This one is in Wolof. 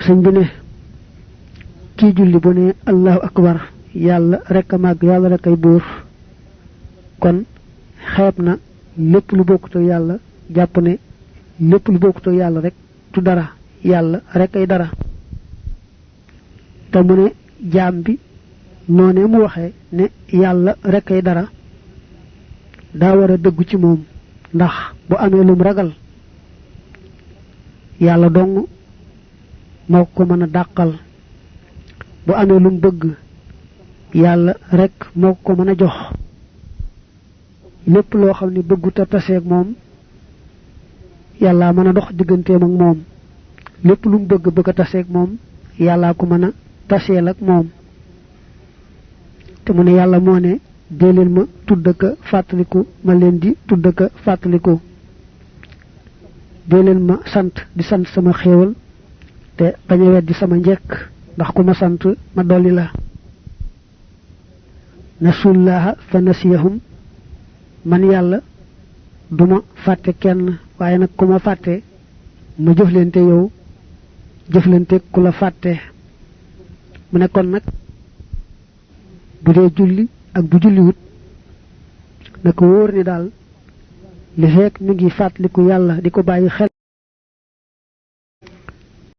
sëñ bi ne kii julli bu ne allahu akbar yàlla rek a màgg yàlla rek ay buur kon xeeb na lépp lu bokkut ak yàlla jàpp ne lépp lu bokkut ak yàlla rek tu dara yàlla rek ay dara te mu ne jaam bi noonee mu waxee ne yàlla rek ay dara daa war a dëggu ci moom ndax bu amee lum ragal yàlla dong moo ko mën a dàqal bu amee lum bëgg yàlla rek moo ko mën a jox lépp loo xam ne bëggut a taseeg moom yàlla mën a dox digganteem ak moom lépp lu mu bëgg a taseeg moom yàllaa ko mën a taseel ak moom te mu ne yàlla moo ne dee leen ma tudd ka fàttaliku ma leen di tudd ka fàttaliku dee leen ma sant di sant sama xéewal te bañ a weddi sama njekk ndax ku ma sant ma dolli la nasullaha fa nasiyahum man yàlla duma fàtte kenn waaye nag ku ma fàtte ma jëflante yow jëflante ku la fàtte mu ne kon nag bu dee julli ak bu julliwut na ko wóor ni daal li fekk mi ngi fàttaliku yàlla di ko bàyyi xel